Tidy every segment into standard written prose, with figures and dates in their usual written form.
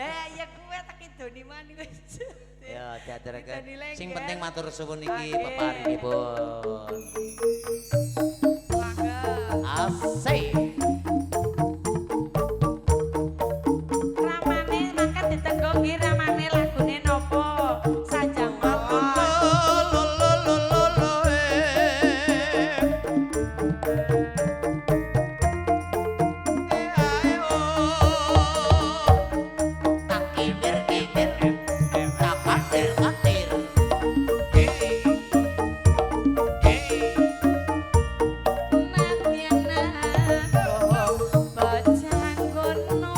Lah ya kuwe tak idoni maning wis. Ya diaturaken. Idoni lengger. Sing penting matur suwun iki Nggih. peparingipun. Mangga. Asik. Ramane mangkat ditenggo nggih ramane lagune napa? Sanjang mawon. Tak kibir-kibir, tak katir-katir. Nadyan aku bocah ngono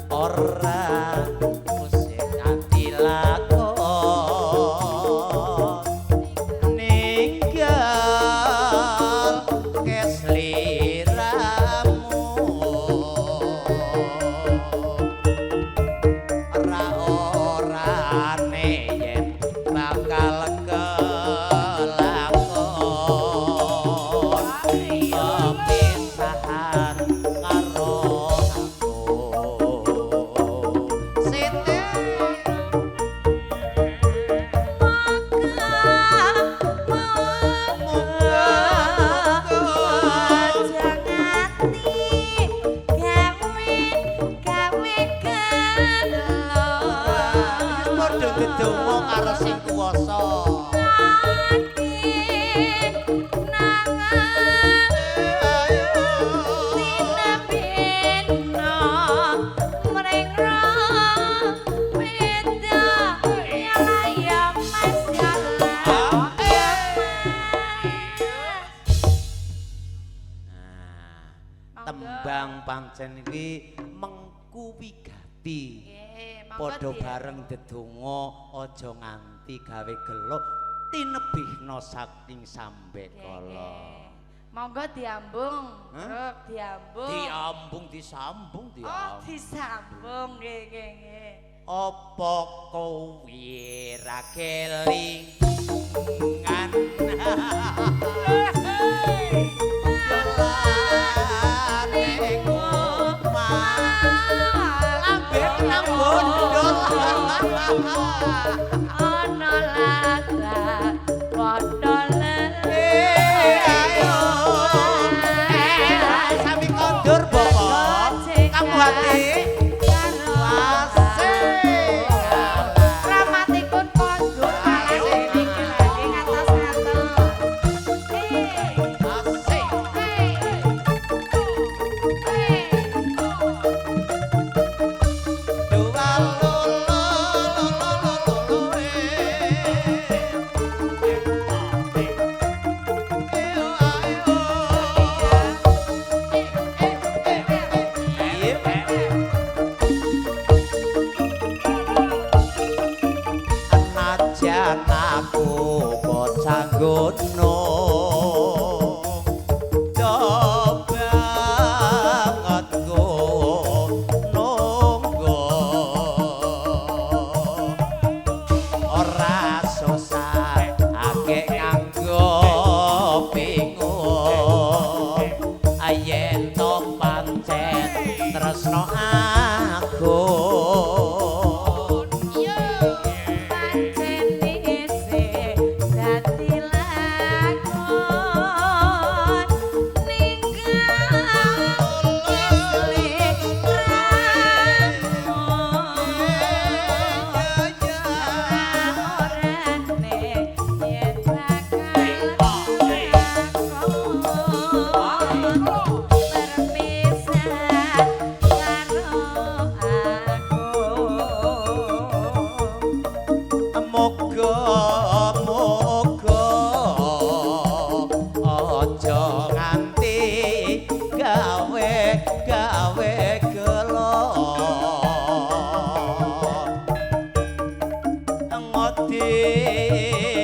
Ora musik dilakon ninggal kesliramu ora orane yen bakal kelakon pepisahan karo aku. Siti. Padha ndedonga karo sing kuwasa. Nah, tembang pancen iki mengku wigati. Padha bareng ndedonga aja nganti gawe gelo tinebihna saking sambekala. Monggo diambung, Hah? Ruk, diambung. Diambung disambung Oh, diambung. Disambung nggih nggih nggih. Apa kowe ra kelingan? Jolane omah lambe nang bondol. Ana laga padha Eh, ayo. Eh, sami kondur bapak. Kamu hati. Asik. Ramatipun kondur malah niki lagi ngatos-ngatos. Asik. Dua lo lo lo lo lo lo eh. Eh, ayo. Najan aku bocah gono do banget go nunggu ora susah akeh nganggo bingung yen to pancen tresno aku. Pancen isih dadi lakon.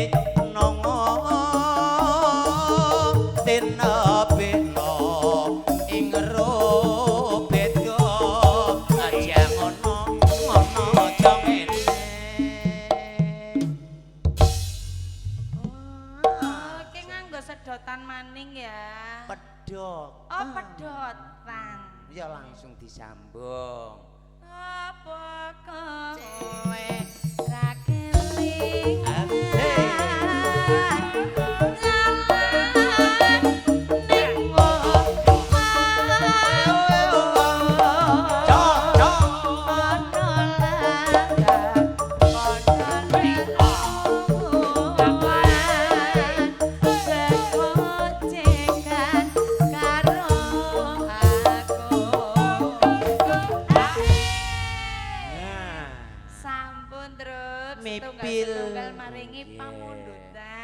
Ginongo tinebihna ing beda, aja ngono ngono, aja ngene. Oh, iki nganggo sedotan maning ya. Pedhot. Oh, pedotan. Ya langsung disambung. Apa kowe Cewek. ra kelingan jalan ning omah? Cok, cok. Ana langkah padha ning omah, sekocekan karo aku. Nah. Sampun, Truk. Mipil. Setunggal maringi Nggih. pamundutan.